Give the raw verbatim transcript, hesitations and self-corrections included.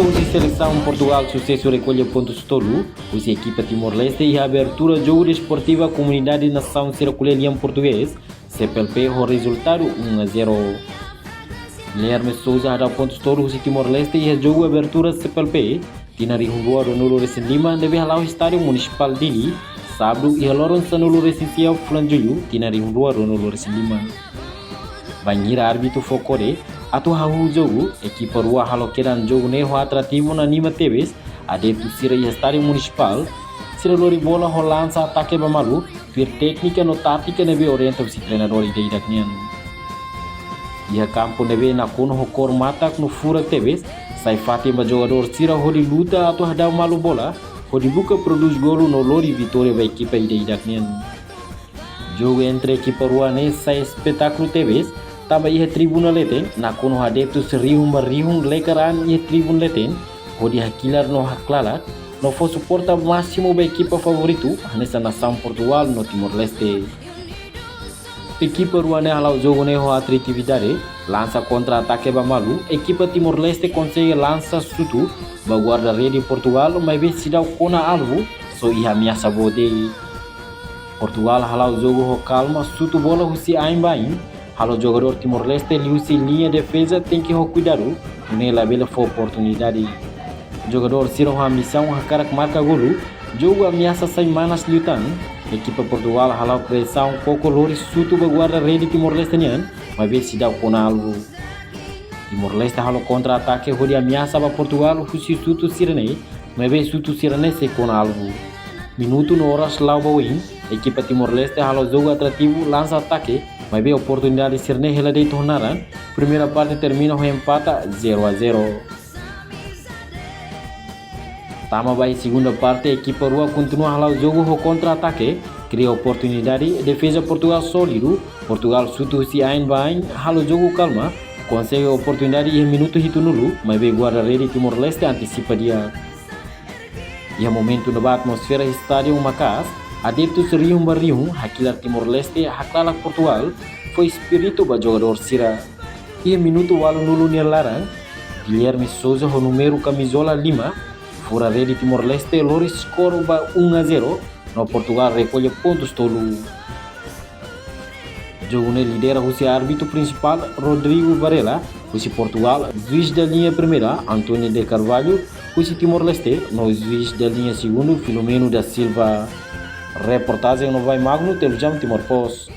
Husi selesaun Portugal susesu rekolla pontus tolu husi ekipa Timor-Leste iha abertura jogu desportiva komunidade nasaun sira ko'alia lian portugés, C P L P, ho rezultadu um a zero. Guilherme Sousa hadau pontus tolu husi Timor-Leste iha jogu abertura C P L P tinan rihun rua ruanulu resin lima ne'ebé hala'o iha Estádiu Munisipál Dili, Sábadu, iha loron sanulu resin sia fulan Jullu tinan rihun rua ruanulu resin lima. Bainhira árbitru fó kode atu hahú jogu, ekipa rua halo kedan jogu ne'e ho atrativu no anima tebes adeptu sira iha Estádiu Munisipál. Sira lori bola ho lansa atake ba malu, tuir téknika no tátika ne'ebé orienta husi treinadór ida-idak nian. Iha kampu ne'ebé nakonu ho kór matak no furak tebes, sai fatin ba jogadór sira hodi luta atu hadau malu bola, hodi buka prodús golu no lori vitória ba ekipa ida-idak nian. Jogu entre ekipa rua ne'e sai espetákulu tebes, tanba iha tribuna leten nakonu ho adeptus rihun ba rihun lekar an iha tribuna leten, hodi hakilar no haklalak, no fó suporta másimu ba ekipa favoritu, hanesan nasaun Portugal no Timor-Leste. Ekipa rua ne'e hala'o jogu ne'e ho atratividade, lansa kontra-atake ba malu, ekipa Timor-Leste konsege lansa xutu ba guarda-rede Portugal, maibé seidauk kona alvu, só iha ameasa boot de'it. Portugal hala'o jogu ho kalma, xutu bola husi ain ba ain, halo jogadór Timor-Leste liuhusi liña defeza tenke ho kuidadu, nune'e labele fó oportunidade. Jogadór sira ho ambisaun hakarak marka golu, jogu ameasa sai manas liután. Ekipa Portugal hala'o presaun koko lori xutu ba guarda-rede Timor-Leste nian, maibé seidauk kona alvu. Timor-Leste halo kontra-atake hodi ameasa ba Portugal husi xutu sira-ne'e, maibé xutu sira-ne'e sei kona alvu. Minutu no oras la'o ba oin, ekipa Timor-Leste halo jogu atrativu, lansa atake, maibé oportunidade sira-ne'e hela de'it ho naran. Primeira parte termina ho empata zero a zero. Tama ba iha segunda parte, ekipa rua kontinua hala'o jogu ho kontra-atake, kria oportunidade, defeza Portugal sólidu, Portugal xutu husi ain ba ain, halo jogu kalma, konsege oportunidade iha minutu hitunulu, maibé guarda-rede Timor-Leste antesipa di'ak. Iha momentu ne'ebá atmosfera estádiu maka'as, adeptus rihun ba rihun hakilar Timor-Leste, haklalak Portugal, fó espíritu ba jogadór sira. Iha minutu ualunulu nia laran, Guilherme Sousa ho númeru kamizola lima fura rede Timor-Leste, lori skor ba um a zero, no Portugal rekolla pontus tolu. Jogu ne'e lidera husi árbitru prinsipál Rodrigo Varela, husi Portugal, juís da linha primeira António de Carvalho, husi Timor-Leste, no juís da linha segundu Filomeno da Silva. Reportajen Novai Magno, Televizaun Timor Post.